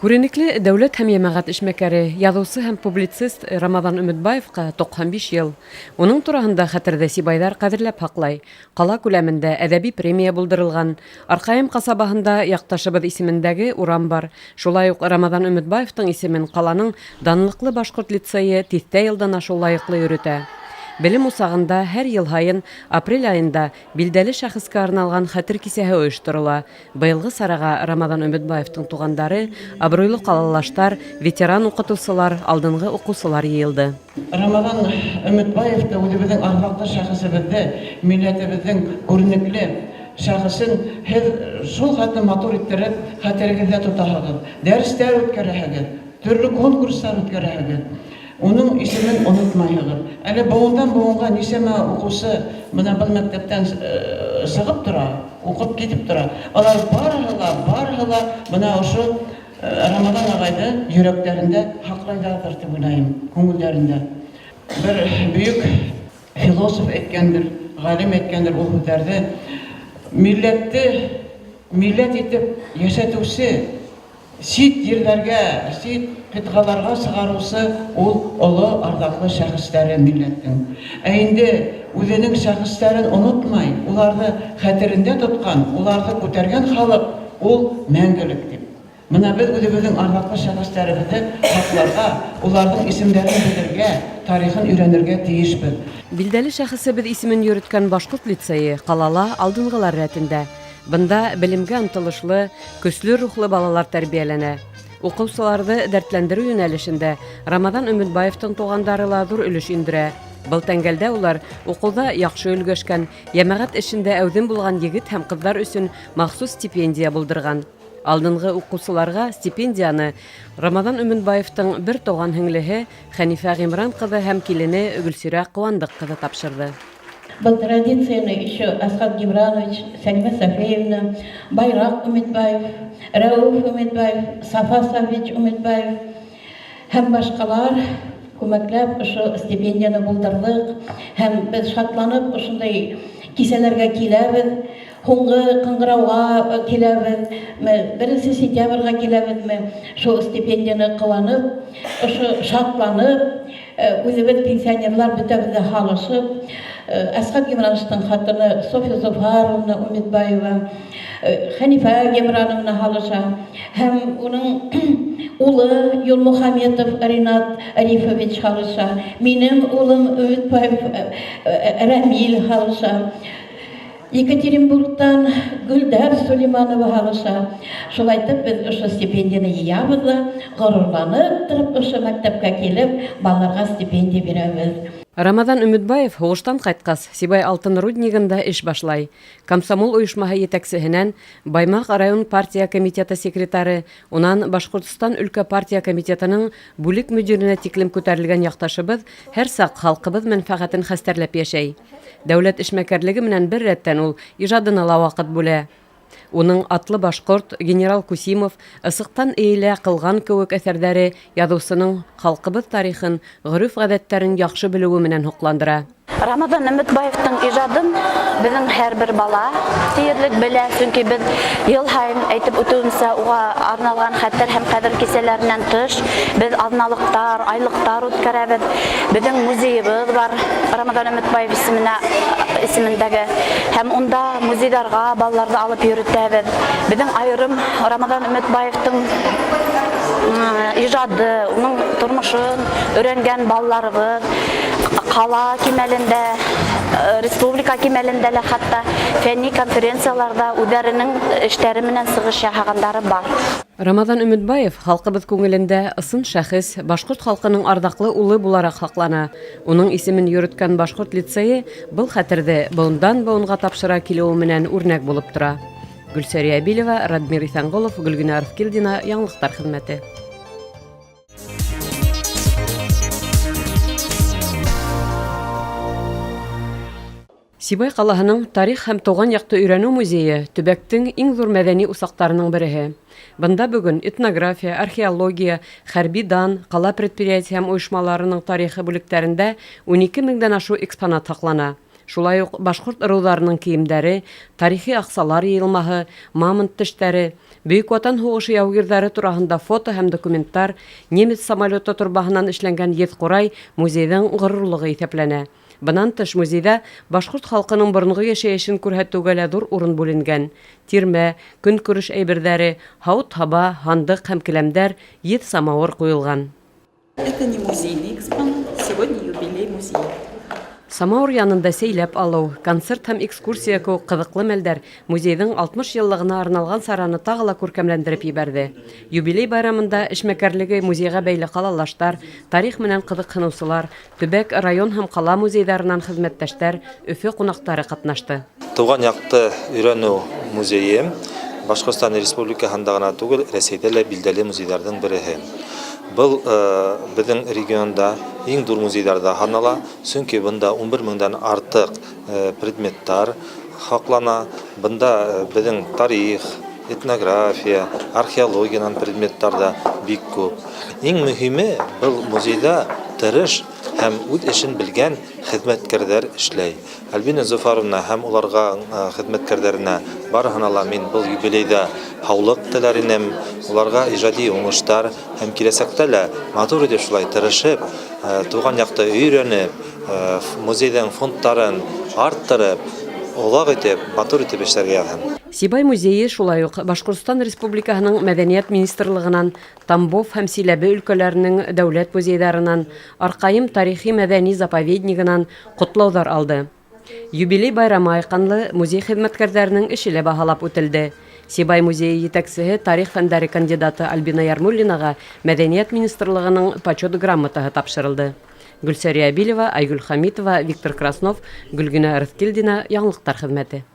Күренекле дәүләт һәм йәмәғәт эшмәкәре, яҙыусы һәм публицист Рамаҙан Өмөтбаевҡа 95 йыл. Уның тураһында хәтерҙе сибайҙар ҡәҙерләп һаҡлай. Ҡала күләмендә әҙәби премия булдырылған. Арҡайым ҡасабаһында яҡташыбыҙ исемендәге урам бар. Шулай уҡ Рамаҙан Өмөтбаевтың исемен ҡаланың данлыҡлы башҡорт лицейы тиҫтә йылдан ашыу лайыҡлы йөрөтә. Белем усағында һәр йыл һайын апрель айында билдәле шәхескә арналған хәтер кисәһе ойошторола. Быйылғы сараға Рамаҙан Өмөтбаевтың туғандары, абруйлы ҡалалаштар, ветеран уҡытыусылар, алдынғы уҡыусылар йыйылды. Рамаҙан Өмөтбаевты, үҙебеҙҙең арҙаҡлы шәхесебеҙҙе, милләтебеҙҙең күренекле шәхесен һеҙ шул хәтле матур иттереп хәтерегеҙҙә тотаһығыҙ, дәрестәр үткәрәһегеҙ, төрлө конкурстар үткәрәһегеҙ. Уның исемен онотмайһығыҙ. Әле быуындан быуынға нисәмә уҡыусы бына был мәктәптән сығып тора, уҡып китеп тора. Алар барыһы ла, барыһы ла бына ошо Рамаҙан ағайҙы йөрәктәрендә һаҡлайҙарҙыр тип уйлайым, күңелдәрендә. Бер бөйөк философ әйткәндер, ғалим әйткәндер ул һүҙҙәрҙе. Милләтте милләт итеп йәшәтеүсе, сит ерҙәргә, сит ҡитғаларға сығарыусы ул оло арҙаҡлы шәхестәре милләттең. Ә инде үҙенең шәхестәрен онотмай, уларҙы хәтерендә тотҡан, уларҙы күтәргән халыҡ ул мәңгелек тип. Бына беҙ үҙебеҙҙең арҙаҡлы шәхестәребеҙҙе һаҡларға, уларҙың исемдәрен белергә, тарихын өйрәнергә тейешбеҙ. Билдәле шәхесебеҙ исемен йөрөткән башҡорт лицейы ҡалала алдынғылар рәтендә. Бында белемгә ынтылышлы, көслө рухлы балалар тәрбиәләнә. Уҡыусыларҙы дәртләндереү йүнәлешендә Рамаҙан Өмөтбаевтың туғандары ла ҙур өлөш индерә. Был тәңгәлдә улар уҡыуҙа яҡшы өлгәшкән, йәмәғәт эшендә әүҙем булған егет һәм ҡыҙҙар өсөн махсус стипендия булдырған. Алдынғы уҡыусыларға стипендияны Рамаҙан Өмөтбаевтың бер туған һеңлеһе Хәнифә Ғимран ҡыҙы һәм килене Гөлсирә Ҡыуандыҡ ҡыҙы тапшырҙы. Был традицияны еще Асхат Гимранович, Сәлимә Сафиевна, Байраҡ Өмөтбаев, Рәүеф Өмөтбаев, Сафа Сафич Өмөтбаев һәм башҡалар күмәкләп ошо стипендияны булдырҙыҡ, һәм беҙ шатланып ошондай кисәләргә киләбеҙ, һуңғы ҡыңғырауға киләбеҙме, беренсе сентябргә киләбеҙме, шул стипендияны ҡыуанып, ошо шатланып, үҙебеҙ пенсионерлар бөтәбеҙ ҙә һалышып, Әсхәт Гимрановичтың хатыны Софья Зофаровна Умитбаева, Хәнифә Гимрановна һалыша, һәм уның улы Юлмухаметов Ринат Рифович һалыша, минең улым Өмитбаев Рәмил һалыша, Екатеринбургтан Гөлдәр Сулейманова һалыша. Шулайтып беҙ ошо стипендияны йыябыҙ ҙа, ғорурланып тороп ошо мәктәпкә килеп, балаларға стипендия бирәбеҙ. Рамаҙан Өмөтбаев һуғыштан ҡайтҡас, Сибай алтын руднигында эш башлай. Комсомол ойошмаһы етәксеһенән Баймаҡ район партия комитеты секретары, унан Башҡортостан өлкә партия комитетының бүлек мөдиренә тиклем күтәрелгән яҡташыбыҙ һәр саҡ халҡыбыҙ мәнфәғәтен хәстәрләп йәшәй. Дәүләт эшмәкәрлеге менән бер рәттән ул ижадына ла ваҡыт бүлә. Уның Атлы башҡорт, Генерал Кусимов, Ысыҡтан эйелә ҡылған кеүек әҫәрҙәре яҙыусының халҡыбыҙ тарихын, ғөрөф-ғәҙәттәрен яҡшы белеүе менән һоҡландыра. Рамаҙан Өмөтбаевтың ижадын беҙҙең һәр бер бала тиерлек белә, сөнки беҙ йыл һайын, әйтеп үтеүемсә, уға арналған хәтер һәм ҡәҙер кисәләренән тыш, беҙ аҙналыҡтар, айлыҡтар үткәрәбеҙ. Беҙҙең музейыбыҙ бар Рамаҙан Өмөтбаев исеменә исемендәге, һәм унда музейҙарға балаларҙы алып йөрөтәбеҙ. Беҙҙең айырым Рамаҙан Өмөтбаевтың ижады, уның тормошон өйрәнгән балаларыбыҙ ҡала кимәлендә, республика кимәлендә лә хатта фәнни конференцияларҙа үҙҙәренең эштәре менән сығыш яһағандары бар. Рамаҙан Өмөтбаев халҡыбыҙ күңелендә ысын шәхес, башҡорт халҡының арҙаҡлы улы булараҡ һаҡлана. Уның исемен йөрөткән башҡорт лицейы был хәтерҙе быуындан быуынға тапшыра килеүе менән үрнәк булып тора. Гөлсәрия Әбилева, Радмир Иҫәнғолов, Гөлгенә Арыҫкилдина, Яңылыҡтар хеҙмәте. Сибай ҡалаһының тарих һәм тыуған яҡты өйрәнеү музейы төбәктең иң ҙур мәҙәни усаҡтарының береһе. Бында бөгөн этнография, археология, хәрби дан, ҡала предприятие һәм ойошмаларының тарихы бүлектәрендә 12 меңдән ашыу экспонат һаҡлана. Шулай уҡ башҡорт ырыуҙарының кейемдәре, тарихи аҡсалар йыйылмаһы, мамонт тештәре, Бөйөк Ватан һуғышы яугирҙары тураһында фото һәм документтар, немец самолеты торбаһынан эшләнгән еҙ ҡурай музейҙың ғорурлығы иҫәпләнә. Бынан тыш, музейҙа башҡорт халҡының боронғо йәшәйешен күрһәтеүгә лә ҙур урын бүленгән. Тирмә, көнкүреш әйберҙәре, һауыт-һаба, һандыҡ һәм келәмдәр, еҙ самауыр ҡуйылған. Это не музейный экспонат, сегодня юбилей музея. Самауыр янында сәйләп алыу, концерт һәм экскурсия кеүек ҡыҙыҡлы мәлдәр музейҙың 60 йыллығына арналған сараны тағы ла күркәмләндереп ебәрҙе. Юбилей байрамында эшмәкәрлеге музейға бәйле ҡалалаштар, тарих менән ҡыҙыҡһыныусылар, төбәк, район һәм ҡала музейҙарынан хеҙмәттәштәр, Өфө ҡунаҡтары ҡатнашты. Тыуған яҡты өйрәнеү музейы Башҡортостан Республикаһында ғына түгел, Рәсәйҙә лә билдәле музейҙарҙың береһе. Был беҙҙең регионда иң ҙур музейҙарҙа һанала, сөнки бында 11 меңдән артыҡ предметтар һаҡлана. Бында беҙҙең тарих, этнография, археологиянан предметтар ҙа бик күп. Иң мөһиме, был музейҙа тырыш һәм үҙ эшен белгән хеҙмәткәрҙәр эшләй. Альбина Зөфәровна һәм уларға хеҙмәткәрҙәренә барыһына ла мин был юбилейҙа һаулыҡ теләр инем, уларға ижади уңыштар һәм киләсәктә лә матур итеп шулай тырышып, тыуған яҡты өйрәнеп, музейҙың фондтарын арттырып, оҙаҡ итеп, матур итеп эшләргә яҙһын. Сибай музейы шулай уҡ Башҡортостан Республикаһының Мәҙәниәт министрлығынан, Тамбов һәм Силәбе өлкәләренең дәүләт музейҙарынан, Арҡайым тарихи-мәҙәни заповеднигынан ҡотлауҙар алды. Юбилей байрамы айҡанлы музей хеҙмәткәрҙәренең эше лә баһалап үтелде. Сибай музейы етәксеһе, тарих фәндәре кандидаты Альбина Ярмуллинаға Мәҙәниәт министрлығының почет грамотаһы тапшырылды. Гөлсәрия Әбилева, Айгөл Хәмитова, Виктор Краснов, Гөлгенә Рыҫкилдина, Яңылыҡтар хеҙмәте.